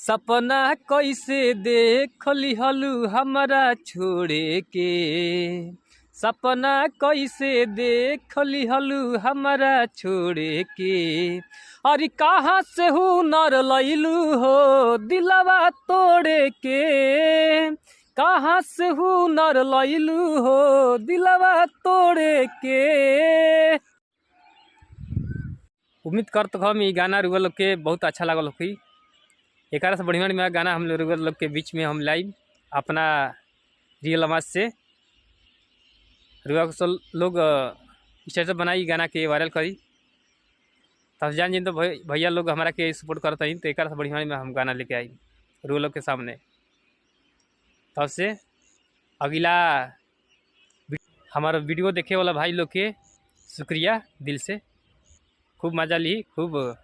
सपना कैसे देख लिहलू हमरा छोड़े के, सपना कैसे देख लिहलू हमरा छोड़े के। अरे कहाँ से हुनर लैलू हो दिलवा तोड़े के, कहाँ से हुनर लैलू हो दिलवा तोड़े के। उम्मीद करत हम ई गाना रुआ लोग के बहुत अच्छा लागल होखी। एकरा से बढ़िया बढ़िया गाना हम लोग लोग के बीच में हम लाइव अपना रियल आवाज़ से रुआ सब लोग स्टेटस बनाई, गाना के वायरल करी। तब जान जिन तो भैया लोग हमारा के सपोर्ट करता ही, तो एक से बढ़िया में हम गाना लेके आई रुआ लोग के सामने। तब से अगला हमारा वीडियो देखे वाला भाई लोग के शुक्रिया दिल से। खूब मज़ा ली, खूब